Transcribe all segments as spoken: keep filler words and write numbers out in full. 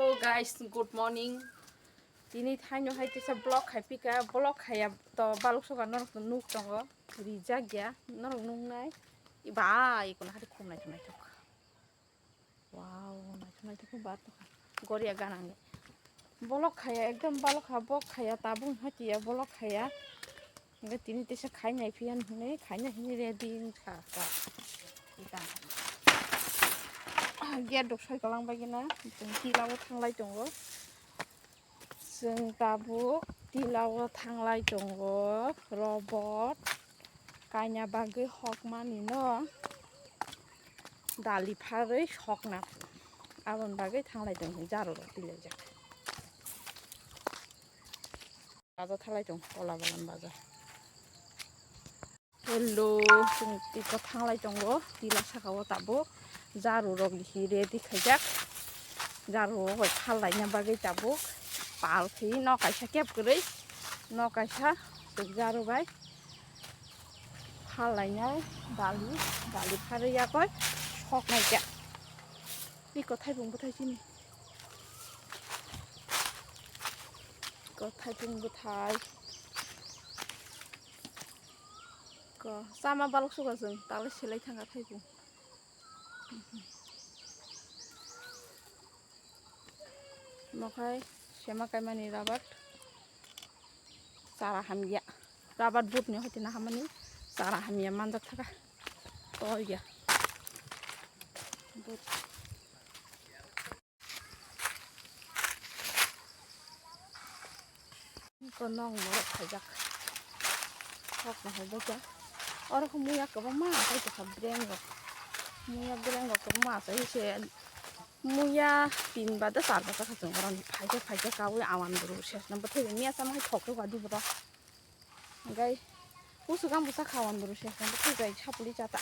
Hello guys, good morning. Tini thaino hai kisa vlog khai pika, vlog khaya to balok soka norok to nuk tongo, rijak ya, norok nuk nai. Ba, ikono hari khum nai thok nai thok. Wow, nai thok nai thok ba to. Goria ganang ni. Vlog khaya, ekdom balok kha, vlog khaya, tabung hatiya, vlog khaya. Hingke tini tesa khainai phiya hinui, khainai hinui ready wngkha ta. Ita. Gate rok soi kolang bai gana, chwng tila o thanglai tongo. Chwng tabuk tila o thanglai tongo, robot kaina bagwi hokmani no dali pharwi sokna. Aboni bagwi thanglai tongo, jaro rok tilaijak. Baja thalai tong, Kola Bagan baja. Hello, chwng tiko thanglai tongo, tila saka o tabuk jaru rok hi ready khaijak. Jaru rok bai phal laina bagwi tabuk pal khi no kaisa kep kwrwi, no kaisa chwk jaru bai phal lainai dali, dali pharwi yakoi sok naikha. Tiko thaipung bwthai chini. Ko thaipung bwthai. Ko chama balok suka chwng, talai selai thangkha thaipung. Nokhai sema kaimani rabat. Chara hamya. Rabat but ni hoite na hamani chara hamya manjak thaka. Toya. But. Ko nong borok khaijak. Kok no hai bwkha. Oro khe muya kwbangma achai tongkha breng rok. Muya breng rok kwbangma achai se muya tin ba da char ba ta kha chwng oro phaikhe phaikhe kaui awan bwrwi se. Bo thaibai miya sama hai thok thok adi bwrok. Hingke usukang bwsa khawan bwrwi se hingke thaibai sapli chata.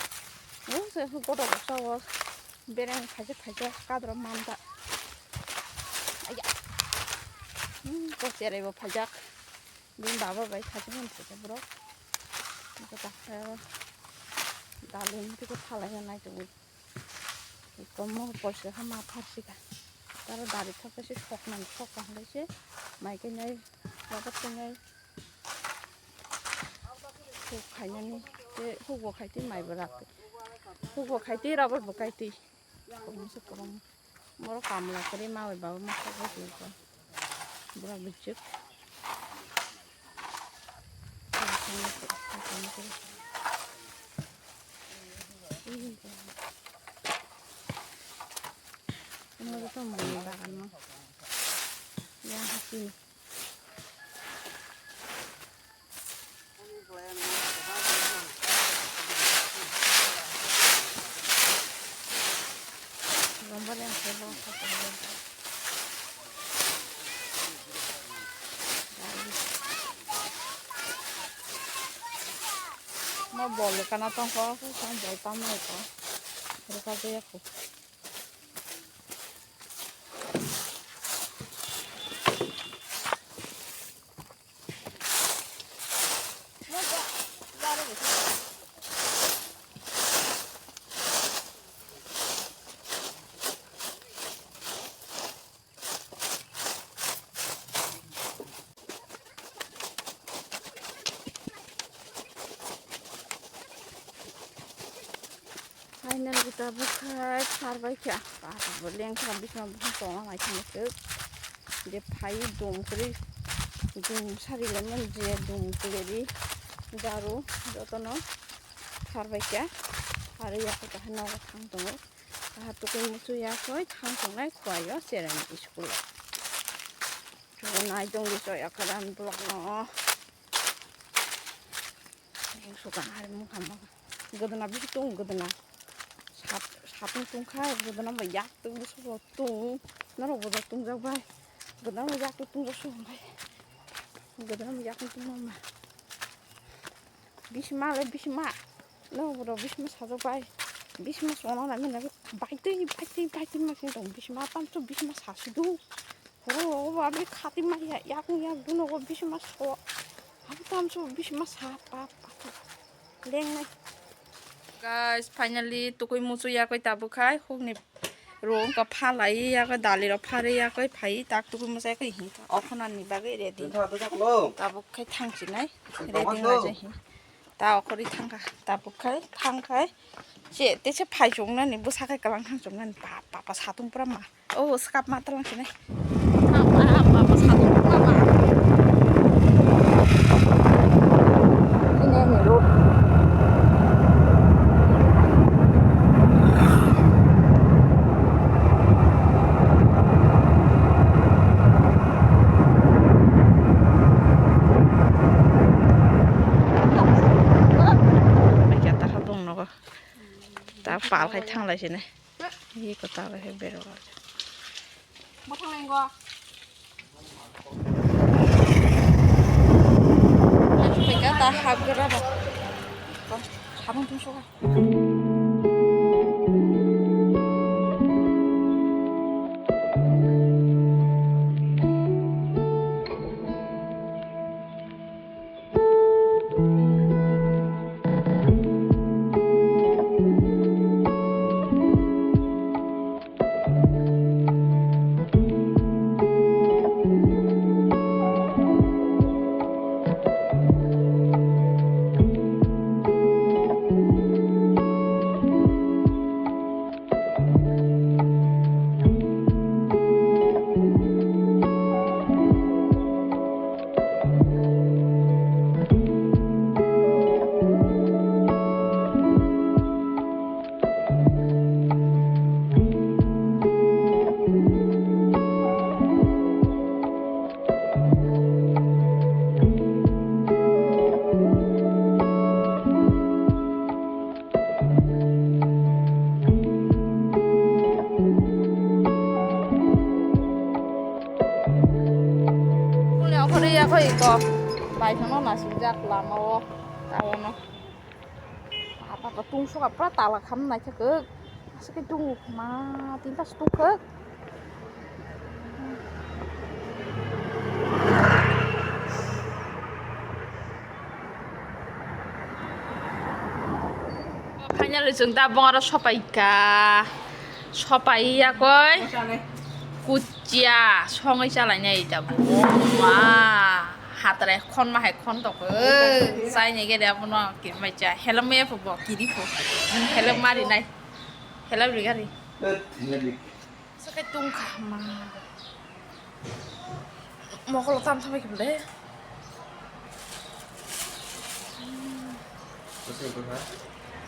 Usa goto bwsa o bereng phaijak phaijak kadro manta. Aya. Hmm, ko cherai bo phaijak. Bini baba bai phaijak mani phaijak borok. Hingke ta khe dalin tei ko phalai nai tongo. Iko mo poisa kha ma pharsika. Taro dari thok khe se soknani sokha hinwi se mai khe nai rabat khe nai. Huk khainani tei hukbo khai tei maibo rak. Hukbo khai tei rabatbo kai tei. Kwbangma se kwbangma. Borok kamla kwrwi ma bai baba ma khok bai tongkha. Borok bijik. Omo joto mui bagan no. Yang hati. Mo bol kana tongkho, tong bol tam naikho. Rwkha jaya kho. Finally tabuk khai sarbai kha. Tabuk lengkha bisma buphang tongma mai thangwi thwk. Je phai dum kwrwi, dum sari lemon je dum kwrwi jaru jotono sarbai kha. Aro yakho kahai nogo thang tongo. Kaha tukui muchung yakoi thang tongnai khuaio cherani school o. Nai tongdi choi akadan block no. Sukang hari mukha mukha. Godona bisi tung godona. Sat, satung tungkha godona bo yak tung subo tung. Norok bo tungjak bai. Godona bo yak tung tung subo bai. Godona bo yak tung tung ma. Bisma le bisma. Norok bo bisma sajak bai. Bisma sona na mina bai tei bai tei bai tei ma sing tong bisma tam su bisma sasidu. Horo rogo bo aboni khati maya yakung yak dunogo bisima so. Abo tamso bisima sa pa pa pa. Lengnai. Guys, finally tukui muchung yakoi tabuk khai hukni Rong ka phalai ya ka dali rok phari ya koi phai tak tuk mo sai koi hi ta okhona ni bagwi ready. Tabuk khai thang chinai ready ma jai hi. Ta okhori thang kha tabuk khai thang khai che te se phai chung nani bwsa khai kalang thang chung nani pa pa pa satung pura ma. Oh, skap ma talang sini. Apa, apa, apa, satu apa? Ini, ini, road. Baikha ta kha bong nogo. Ta pal khai thang lai sini. Hi ko ta lai berok. Mo thang lai go. Pega ta hap gara ba. Ko, habang tung soka. Kule okhorwi yakhoi iko. Baithangno nasikjak lama o, taono. Apa apa tungsoka pura tala khamna naithok. Aswk khe tungo ma tinta se tungkha. Finally, chwng da bongaro sopaikha. Sopai yakoi. Kuchia songwi chalainai da bo. Ma, hatrai khonma hai khon tok. Chainai gede abono kirmai cha. Hello me pho bo kiri pho. Hello mari nai. Hello rigari. Sakai tungkha ma. Mokolo tam thamai kibole.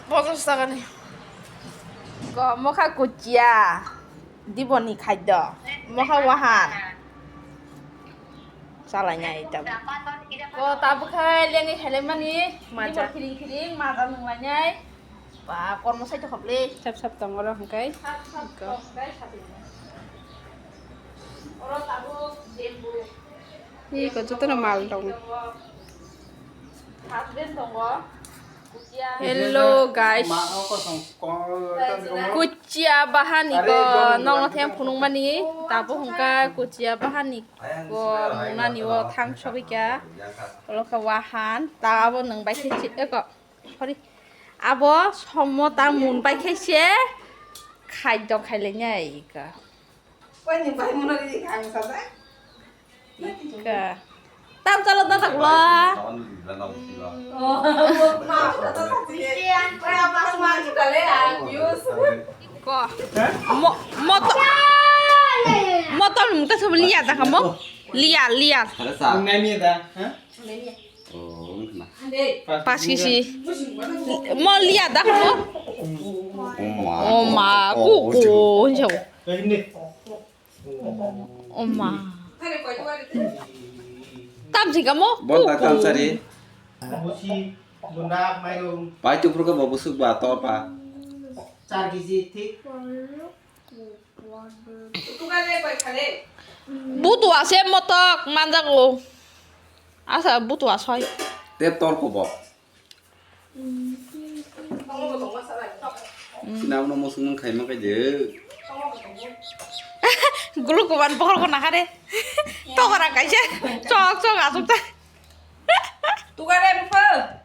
Pojos taka ni. Ko mokha kuchia. Diboni khaddo. Mokha wahan. Chalainai tabuk. Ko tabuk khai lengwi helai mani. Maja. Dibo khiring khiring maja nunglainai. Ba, kormo sai tokhople. Sap sap tong oro hwnkhe. Sap sap tong hwnkhe sap. Oro tabuk bamboo. Iko jotono mal tongo. Husband tongo. Hello guys. Kuchia bahani ko nongno theng phunukmani. Tabuk hwnkhe kuchia bahani ko nungnani o thang sogwi kha. Olo khe wahan. Tabuk nwng bai khe si eko. Sorry. Abo somo ta mun bai khe se khaddo khailainai ika. Koi ni bai mun ri ang sa da? Ika. Tam chalo da taklo. Ko. Mo, motor. Motor mungta sobo liya da kamo? Liya, liya. Nai mi da, ha? Pas kisi. Mo liya da ko. Oma. Oma, kuku, jauh. Oma. Tam sih kamu? Bonta tam sari. Pai tu purka babu suk ba to pa. Butu ase motok manjago. Asa butu asoi. Te tor ko bo. Sina uno mosong nang khaima kai de. Gulu kuban bohol ko nakare. Tokora kaise. Chok chok asuk ta. Tugare bupha.